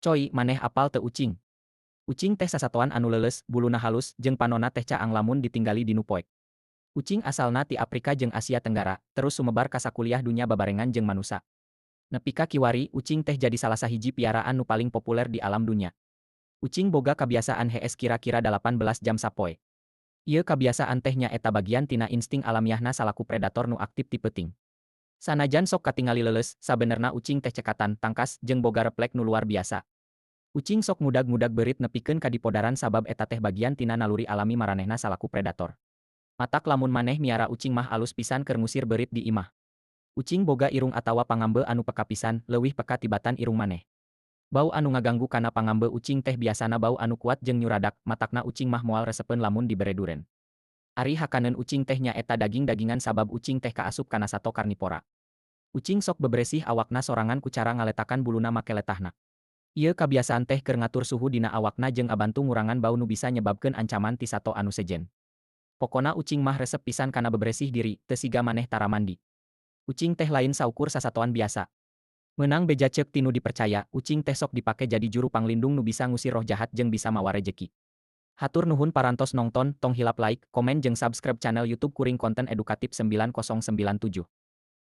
Coy, maneh apal teu ucing? Ucing teh sasatoan anu leuleus, buluna halus, jeung panona teh caang lamun ditinggali dinu poek. Ucing asalna ti Afrika jeung Asia Tenggara, terus sumebar ka sakuliah dunya babarengan jeung manusa. Nepi ka kiwari, ucing teh jadi salah sahiji piaraan nu paling populer di alam dunya. Ucing boga kabiasaan hees kira-kira 18 jam sapoe. Ieu kabiasaan teh nyaeta bagian tina insting alamiahna salaku predator nu aktif ti peuting. Sanajan sok katingali leuleus, sabenerna ucing teh cekatan, tangkas, jeung boga refleks nu luar biasa. Ucing sok ngudag-ngudag beurit nepikeun ka dipodaran sabab eta teh bagian tina naluri alami maranehna salaku predator. Matak lamun maneh miara ucing mah alus pisan keur ngusir beurit di imah. Ucing boga irung atawa pangambe anu peka pisan, leuwih peka tibatan irung maneh. Bau anu ngaganggu kana pangambe ucing teh biasana bau anu kuat jeung nyuradak, matakna ucing mah moal resepeun lamun dibere duren. Ari hakaneun ucing teh nyaeta daging-dagingan sabab ucing teh kaasup kana sato karnivora. Ucing sok beberesih awakna sorangan ku cara ngaletakan buluna make letahna. Ieu kabiasaan teh keur ngatur suhu dina awakna jeung ngabantu ngurangan bau nu bisa nyebabkeun ancaman ti sato anu sejen. Pokona ucing mah resep pisan kana beberesih diri, teu siga maneh tara mandi. Ucing teh lain saukur sasatoan biasa. Meunang beja ceuk ti nu dipercaya, ucing teh sok dipake jadi juru panglindung nu bisa ngusir roh jahat jeung bisa mawa rejeki. Hatur nuhun parantos nongton, tong hilap like, komen jeung subscribe channel YouTube kuring konten edukatif 9097.